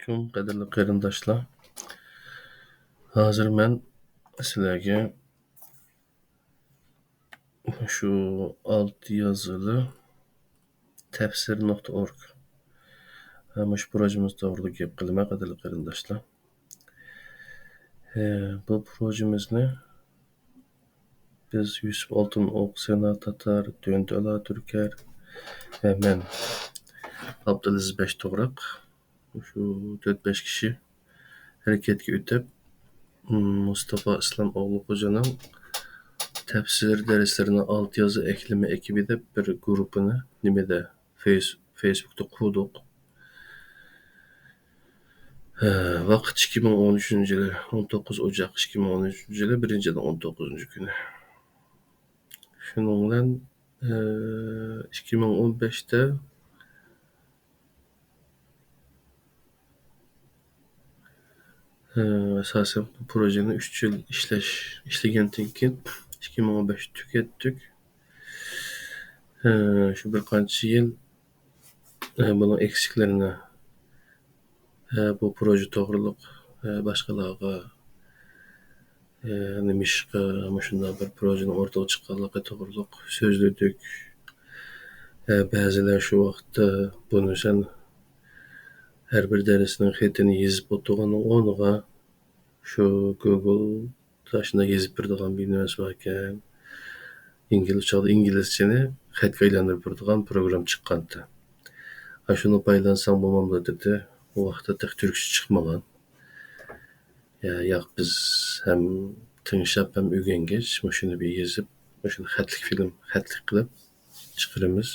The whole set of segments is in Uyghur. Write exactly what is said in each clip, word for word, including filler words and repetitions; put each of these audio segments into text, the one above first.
ئەلەيكۇم، قەدىرلىك قېرىنداشلار. ھازىر مەن سىلەرگە شۇ ئالتە يازىلى تەپسىر نۇقتا ئورگ، مۇشۇ پروژىمىز توغرىلىق گەپ قىلىمەن، قەدىرلىك قېرىنداشلار. ئە، بۇ پروژىمىزنى بىز يۈسۈپ ئالتۇن ئوق، سەنا تاتار، دۆندە ئالاتۈركەر ۋە مەن ئابدۇلئەزىز بەشتۇغراق، شۇ تۆت-بەش كىشى ھەرىكەتكە ئۆتۈپ، مۇستاپا ئىسلام ئوغلى خوجانىڭ تەپسىر دەرسلىرىنىڭ ئالتە يازى ئەكلىمە ئېكىبى دەپ بىر گۇرۇپپىنى نېمىدە، فېيس-، فېيسبۇكتا قۇردۇق. ھە، ۋاقىت ئىككى مىڭ ئون ئۈچىنچى يىلى، ئون توققۇز ئوجاق ئىككى مىڭ ئون ئۈچىنچى يىلى، بىرىنچى ئاينىڭ ئون توققۇزىنچى كۈنى. شۇنىڭ بىلەن، ئىككى مىڭ ئون بەشتە، ئاساسەن بۇ پروژىنى ئۈچ يىل ئىشلەش، ئىشلىگەندىن كېيىن، ئىككى مىڭ ئون بەشتە تۈگەتتۇق. شۇ بىر قانچە يىل، بۇنىڭ ئېكسىكلىرىنى، بۇ پروژە توغرىلىق، باشقىلارغا، نېمىشقا مۇشۇنداق بىر پروژىنىڭ ئوتتۇرىغا چىققانلىقى توغرىلىق سۆزلىدۇق. بەزىلەر شۇ ۋاقىتتا بۇنى سەن ھەر بىر دەرسنىڭ خېتىنى يېزىپ ئولتۇرغاننىڭ ئورنىغا شۇ گۇگلدا شۇنداق يېزىپ بېرىدىغان بىر نېمىسى باركەن. ئىنگلىز، چاغدا ئىنگلىزچىنى خەتكە ئايلاندۇرۇپ بېرىدىغان پروگرامما چىققانتى. ئاشۇنى پايدىلانساڭ بولمامدۇ دېدى. ئۇ ۋاقىتتا تېخى تۈركچە چىقمىغان. يا، ياق، بىز ھەم تىڭشاپ، ھەم ئۆگەنگەچ، مۇشۇنى بىر يېزىپ، مۇشۇنى خەتلىك فىلىم، خەتلىك قىلىپ چىقىرىمىز.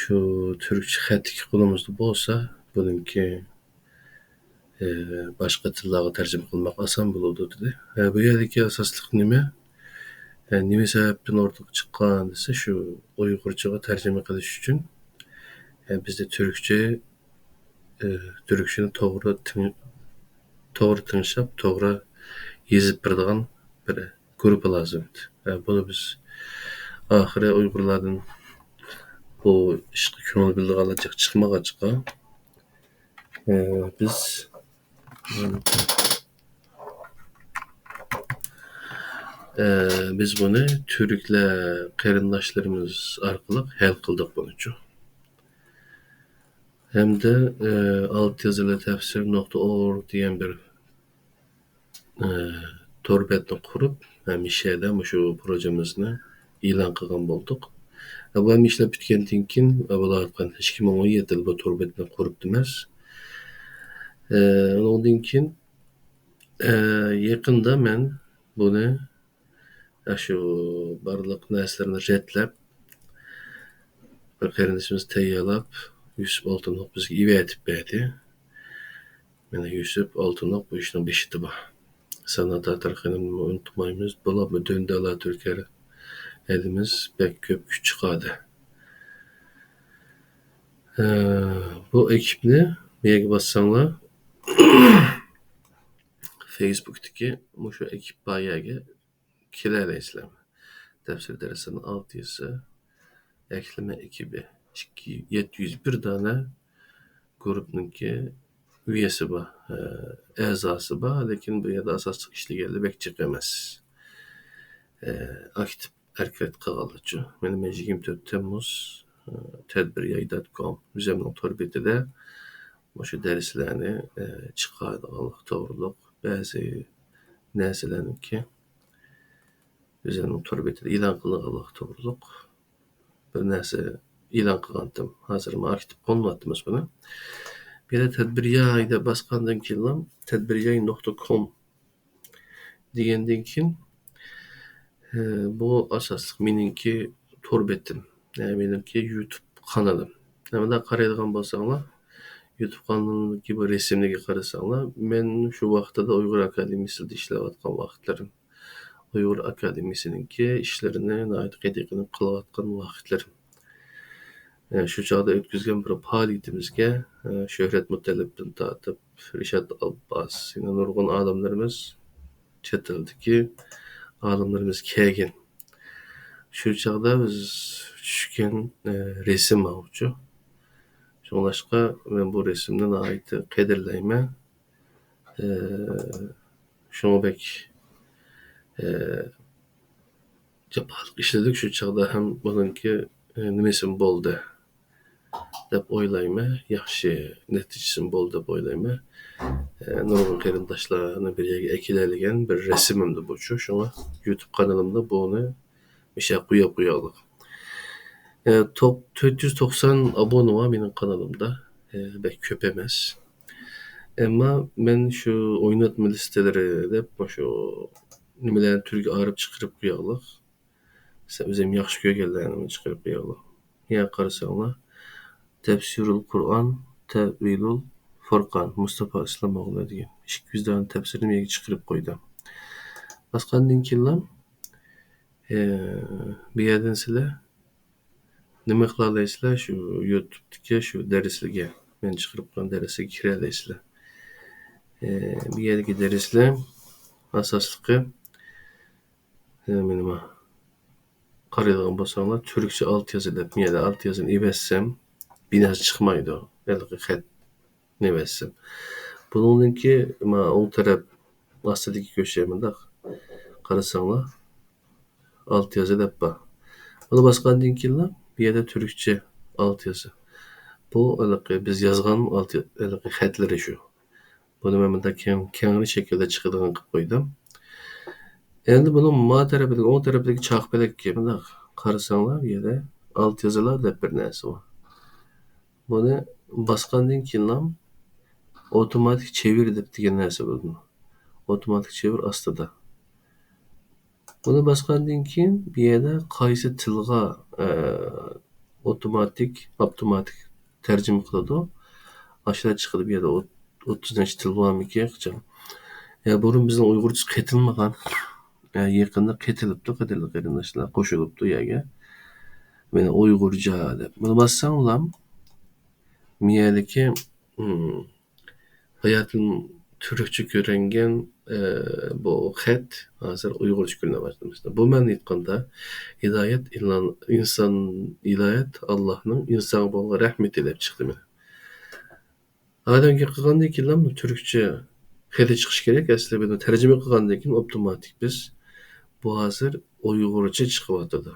شۇ تۈركچە خەتلىك قولىمىزدا بولسا، بۇنىڭكى، ئى، باشقا تىللارغا تەرجىمە قىلماق ئاسان بولىدۇ، دېدى. ئە، بۇ يەردىكى ئاساسلىق نېمە؟ ئە، نېمە سەۋەبتىن ئوتتۇرىغا چىققان دېسە، شۇ ئۇيغۇرچىغا تەرجىمە قىلىش ئۈچۈن، ئە، بىزدە تۈركچە ئى، تۈركچىنى توغرا تىڭ-، توغرا تىڭشاپ، توغرا يېزىپ بېرىدىغان بىر گۇرۇپپا لازىم ئىدى. ئە، بۇنى بىز ئاخىرى ئۇيغۇرلاردىن بۇ ئىشقا كۆڭۈل بۆلىدىغانلار جىق چىقمىغاچقا، ئە، بىز، ئە، بىز بۇنى تۈركلەر قېرىنداشلىرىمىز ئارقىلىق ھەل قىلدۇق بۇنىچۇ. ھەمدە، ئى، ئالتە يازىلى تەپسىر نۇقتا ئورگ دېگەن بىر، ئى، تور بەتنى قۇرۇپ، ھەمىشە مۇشۇ پروژىمىزنى ئېلان قىلغان بولدۇق. ئە، بۇ ھەممە ئىشلار پۈتكەندىن كېيىن، ئە، بولۇۋاتقان ئىككى مىڭ ئون يەتتە يىلى بۇ تور بەتنى قۇرۇپتىمىز. ئە، ئۇنىڭدىن كېيىن، ئە، يېقىندا مەن بۇنى ئاشۇ بارلىق نەرسىلەرنى رەتلەپ، بىر قېرىندىشىمىز تەييارلاپ، يۈسۈپ ئالتۇنوق بىزگە ئېۋەتىپ بەردى. مانا يۈسۈپ ئالتۇنوق بۇ ئىشنىڭ بېشىدا بار. سانات تارىخىنى ئۇنتۇمايمىز. بولۇپمۇ دۆندە ئالاتۈركەر ئەلىمىز بەك كۆپ كۈچ چىقاردى. ئە، بۇ ئېكىپنى بۇ يەرگە باسساڭلار، فېيسبۇكتىكى مۇشۇ ئېكىپ بار يەرگە كېلەلەيسىلەر. تەپسىر دەرسىنىڭ ئالتە يۈز، ئەكلىمە ئېكىپى ئىككى، يەتتە يۈز بىر دانە گۇرۇپپىنىڭكى ئۈيەسى بار، ئەزاسى بار، لېكىن بۇ يەردە ئاساسلىق ئىشلىگەنلەر بەك جىق ئەمەس. ئاكتىپ ھەرىكەت قىلغانلارچۇ. مانا مەن يىگىرمە تۆت تەممۇز، تەدبىر ياي دوت كوم ئۆزۈمنىڭ تور بېتىدە مۇشۇ دەرسلەرنى، ئە، چىقارىدىغانلىق توغرۇلۇق بەزى نەرسىلەرنىڭكى ئۆزۈمنىڭ تور بېتىدە ئېلان قىلىنغانلىق توغرۇلۇق بىر نەرسە ئېلان قىلغانتىم. ھازىر مانا ئاكتىپ قوللىنىۋاتىمىز بۇنى. بۇ يەردە تەدبىر ياي دەپ باسقاندىن كېيىنلا تەدبىر ياي نۇقتا كوم دېگەندىن كېيىن، ئە، بۇ ئاساسلىق مېنىڭكى تور بېتىم، ئە، مېنىڭكى يۇتۇب قانىلىم. ئە، مۇنداق قارايدىغان بولساڭلار، يۇتۇب قانىلىمدىكى بۇ رەسىملىرىگە قارىساڭلار، مەن شۇ ۋاقتىدا ئۇيغۇر ئاكادېمىيىسىدا ئىشلەۋاتقان ۋاقىتلىرىم، ئۇيغۇر ئاكادېمىيىسىنىڭكى ئىشلىرىنى ناھايىتى قېتىرقىنىپ قىلىۋاتقان ۋاقىتلىرىم. ئە، شۇ چاغدا ئۆتكۈزگەن بىر پائالىيىتىمىزگە، ئە، شۆھرەت مۇتەللىپتىن تارتىپ، رىشات ئابباس، يەنە نۇرغۇن ئالىملىرىمىز، چەت ئەلدىكى ئالىملىرىمىز كەلگەن. شۇ چاغدا بىز چۈشكەن، ئە، رەسىم ماۋۇچۇ. شۇڭلاشقا مەن بۇ رەسىمنى ناھايىتى قەدىرلەيمەن. ئە، شۇڭا بەك، ئە، جاپالىق ئىشلىدۇق شۇ چاغدا ھەم بۇنىڭكى، ئە، نېمىسىمۇ بولدى دەپ ئويلايمەن. ياخشى نەتىجىسىمۇ بولدى دەپ ئويلايمەن. ئە، نۇرغۇن قېرىنداشلارنى بىر يەرگە ئەكېلەلىگەن بىر رەسىمىمدى بۇچۇ. شۇڭا يۇتۇب قانىلىمدا بۇنى مۇشۇ يەرگە قويۇپ قويايلى. ئە، توق-، تۆت يۈز توقسان ئابۇنە بار مېنىڭ قانىلىمدا. ئە، بەك كۆپ ئەمەس. ئەمما مەن شۇ ئويناتما لىستىلىرى دەپ مۇشۇ نېمىلەرنى تۈرگە ئايرىپ چىقىرىپ قويايلى. سەن ئۆزۈم ياخشى كۆرگەنلەرنى چىقىرىپ قويايلى. يا قارىساڭلار، تەپسىرۇل قۇرئان، تەۋىلۇل فۇرقان، مۇستافا ئىسلام ئوغلى دېگەن. ئىككى يۈز دانە تەپسىرنى مەن چىقىرىپ قويدۇم. باسقاندىن كېيىنلا، ئە، بۇ يەردىن سىلەر نېمە قىلالايسىلەر؟ شۇ يۇتۇبتىكى شۇ دەرسلەرگە، مەن چىقىرىپ قويغان دەرسلەرگە كىرەلەيسىلەر. ئە، بۇ يەردىكى دەرسلەر ئاساسلىقى، ئە، مېنىڭ قارايدىغان بولساڭلار، تۈركچە ئالتە يازا دەپ، مەيەردە ئالتە يازىنى ئېۋەتسەم، بىناسى چىقمايدۇ. ھېلىقى خەتنى ئېۋەتسەم. بۇنىڭدىن كېيىن، مانا ئوڭ تەرەپ ئاستىدىكى كۆشە مۇنداق قارىساڭلار، ئالتە يازا دەپ بار. بۇنى باسقاندىن كېيىنلا، بۇ يەردە تۈركچە ئالتە يازا. بۇ ھېلىقى بىز يازغان ئالتە، ھېلىقى خەتلىرى شۇ. بۇنى مەن مۇنداق كەڭ، كەڭرى شەكىلدە چىقىدىغان قىلىپ قويدۇم. ئەمدى بۇنىڭ ما تەرىپىدىكى، ئوڭ تەرەپتىكى چاقپەلەككە مۇنداق قارىساڭلار، بۇ يەردە ئالتە يازىلار دەپ بىر نەرسە بار. بۇنى باسقاندىن كېيىنلا ئاپتوماتىك چېۋىر دەپ دېگەن نەرسە بولىدۇ. ئاپتوماتىك چېۋىر ئاستىدا. بۇنى باسقاندىن كېيىن بۇ يەردە قايسى تىلغا، ئە، ئاپتوماتىك، ئاپتوماتىك تەرجىمە قىلىدۇ. ئاشۇلار چىقىدۇ بۇ يەردە ئوت-، ئوتتۇز نەچچە تىل بارمىكىن قاچان. يا بۇرۇن بىزنىڭ ئۇيغۇرچىسى قېتىلمىغان. يا يېقىندا قېتىلىپتۇ، قېتىلدى قېرىنداشلار قوشۇلۇپتۇ يەرگە. مانا ئۇيغۇرچە دەپ. بۇنى باسساڭلام، بۇ يەردىكى، ھم، ھاياتىم تۈركچە كۆرۈنگەن، ئە، بۇ خەت ھازىر ئۇيغۇرچە كۆرۈنە باشلىدى. بۇ مەن ئېيتقاندا، ھىدايەت ئىنسان، ئىنسان، ھىدايەت ئاللاھنىڭ ئىنسانغا بولغان رەھمىتى دەپ چىقتى مانا. ئادەم گەپ قىلغاندىن كېيىنلا تۈركچە خېتى چىقىشى كېرەك. ئەسلى بۇنى تەرجىمە قىلغاندىن كېيىن ئاپتوماتىك بىز بۇ ھازىر ئۇيغۇرچە چىقىۋاتىدۇ.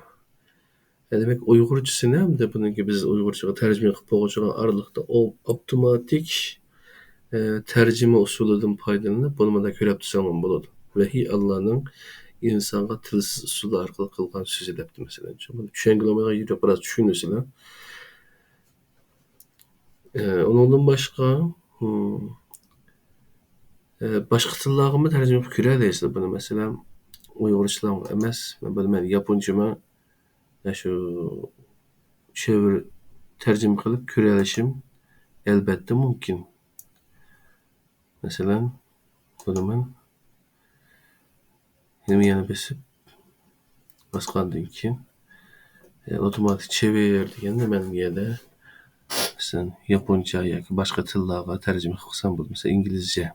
دېمەك، ئۇيغۇرچىسىنى ھەمدە بۇنىڭكى بىز ئۇيغۇرچىغا تەرجىمە قىلىپ بولغۇچىغان ئارىلىقتا ئاپتوماتىك، ئە، تەرجىمە ئۇسۇلىدىن پايدىلىنىپ، بۇنى مانا كۆرۈپ تۇرساڭلار بولىدۇ. ۋەھىي ئاللانىڭ ئىنسانغا تىلسىز ئۇسۇل ئارقىلىق قىلغان سۆزى دەپتۇ، مەسىلەن. بۇنى چۈشەنگىلى بولمىغان يېرى بىراز چۈشىنىسىلەر. ئە، ئۇنىڭدىن باشقا، ھىم، ئە، باشقا تىللارغىمۇ تەرجىمە قىلىپ كۆرەلەيسىلەر بۇنى. مەسىلەن، ئۇيغۇرچىلارغا ئەمەس، مەن بىلىمەن، ياپونچىمۇ، ئە، شۇ چېۋىر تەرجىمە قىلىپ كۆرەلىشىم ئەلۋەتتە مۇمكىن. مەسىلەن، بۇنى مەن نېمە يەنە بېسىپ، باسقاندىن كېيىن، ئە، ئاپتوماتىك چېۋىر دېگەندە مەن بۇ يەردە، مەسىلەن، ياپونچە ياكى باشقا تىللارغا تەرجىمە قىلسام بولىدۇ. مەسىلەن، ئىنگلىزچە.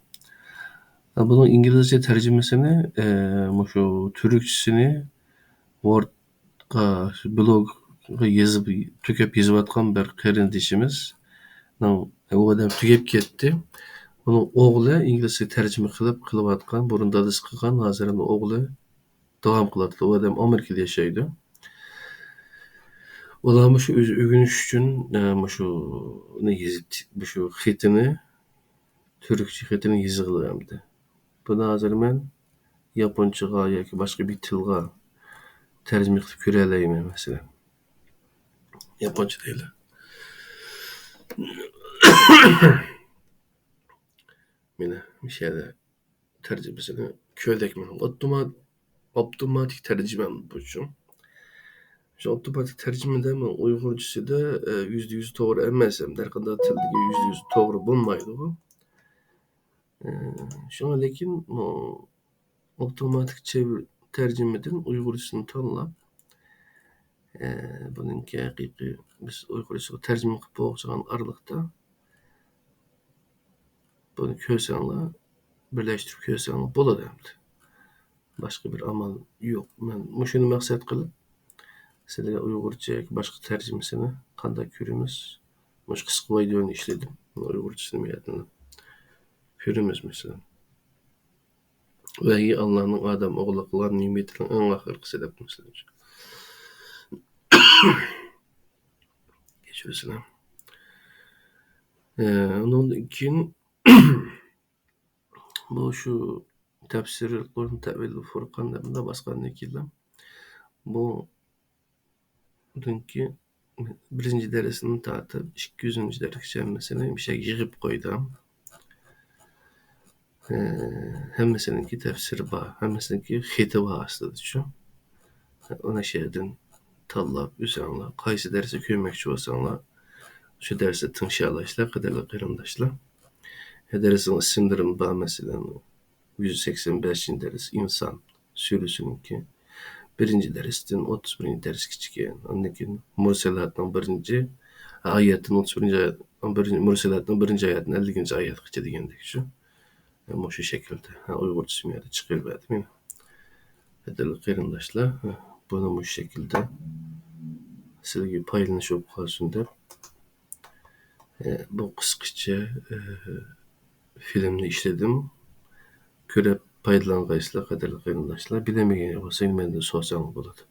ئە، بۇنىڭ ئىنگلىزچە تەرجىمىسىنى، ئە، مۇشۇ تۈركچىسىنى ۋورد، ئا، بىلوگغا يېزىپ، تۈگەپ يېزىۋاتقان بىر قېرىندىشىمىزنىڭ، ئۇ ئادەم تۈگەپ كەتتى. ئۇنىڭ ئوغلى ئىنگلىزچە تەرجىمە قىلىپ قىلىۋاتقان، بۇرۇن دادىسى قىلغان، ھازىر ئەمدى ئوغلى داۋام قىلىۋاتىدۇ. ئۇ ئادەم ئامېرىكىدا ياشايدۇ. ئۇلار مۇشۇ ئۆزى ئۆگىنىش ئۈچۈن، ئە، مۇشۇنى يېزىپ، مۇشۇ خېتىنى، تۈركچە خېتىنى يېزىغىلى ئەمدى. بۇنى ھازىر مەن ياپونچىغا ياكى باشقا بىر تىلغا تەرجىمە قىلىپ كۆرەلەيمەن، مەسىلەن. ياپونچە دەيلى. مانا، مۇشۇ يەردە تەرجىمىسىنى كۆردەكمەن. ئاپتومات-، ئاپتوماتىك تەرجىمە بۇچۇ. شۇ ئاپتوماتىك تەرجىمىدە مەن ئۇيغۇرچىسىدا، ئە، يۈزدە يۈز توغرا ئەمەس، ھەمدە ھەر قانداق تىلدىكى يۈزدە يۈز توغرا بولمايدۇ. ئە، شۇڭا لېكىن بۇ ئاپتوماتىك چېۋىر تەرجىمىدىن ئۇيغۇرچىسىنى تاللاپ، ئە، بۇنىڭكى ھەقىقىي بىز ئۇيغۇرچىغا تەرجىمە قىلىپ بولغۇچىغان ئارىلىقتا بۇنى كۆرسەڭلار، بىرلەشتۈرۈپ كۆرسەڭلار بولىدۇ ئەمدى. باشقا بىر ئامال يوق. مەن مۇشۇنى مەقسەت قىلىپ، سىلەرگە ئۇيغۇرچە ياكى باشقا تەرجىمىسىنى قانداق كۆرىمىز، مۇشۇ قىسقا ۋىدېئونى ئىشلىدىم. ئۇيغۇرچىسىنى يادىمدا. كۆرىمىز مەسىلەن. ۋەھىي ئاللانىڭ ئادەم ئوغلىغا قىلغان نېمىتىنىڭ ئەڭ ئاخىرقىسى دەپ مەسىلەن. كەچۈرسىلەر. ئۇنىڭدىن كېيىن بۇ شۇ تەپسىر قۇرئان تەۋىل فۇرقان دەپ بۇنداق باسقاندىن كېيىنلا بۇ بۇنىڭكى بىرىنچى دەرسىدىن تارتىپ ئىككى يۈزىنچى دەرسكىچە ھەممىسىنى مۇشۇ يەرگە يىغىپ قويدۇم. ئە، ھەممىسىنىڭكى تەپسىرى بار، ھەممىسىنىڭكى خېتى بار ئاستىدا شۇ. ئانا شۇ يەردىن تاللاپ ئۆزۈڭلار قايسى دەرسنى كۆرمەكچى بولساڭلار، شۇ دەرسنى تىڭشىيالايسىلەر، قەدىرلىك قېرىنداشلار. دەرسنىڭ ئىسىملىرىمۇ بار، مەسىلەن، يۈز سەكسەن بەشىنچى دەرس ئىنسان سۈرىسىنىڭكى بىرىنچى دەرستىن ئوتتۇز بىرىنچى دەرسكىچىكەن. ئاندىن كېيىن مۇرسەلاتنىڭ بىرىنچى ئايەتتىن ئوتتۇز بىرىنچى، بىرىنچى مۇرسەلاتنىڭ بىرىنچى ئايەتتىن ئەللىكىنچى ئايەتكىچە دېگەندەك شۇ. مۇشۇ شەكىلدە. ھە، ئۇيغۇرچىسى مۇ يەردە چىقىرىۋەردىم يەنە. قەدىرلىك قېرىنداشلار، بۇنى مۇشۇ شەكىلدە سىلەرگە پايدىلىنىش بولۇپ قالسۇن دەپ، بۇ قىسقىچە فىلىمنى ئىشلىدىم. كۆرۈپ پايدىلانغايسىلەر، قەدىرلىك قېرىنداشلار. بىلەلمىگەن بولساڭ مەندىن سورىساڭلار بولىدۇ.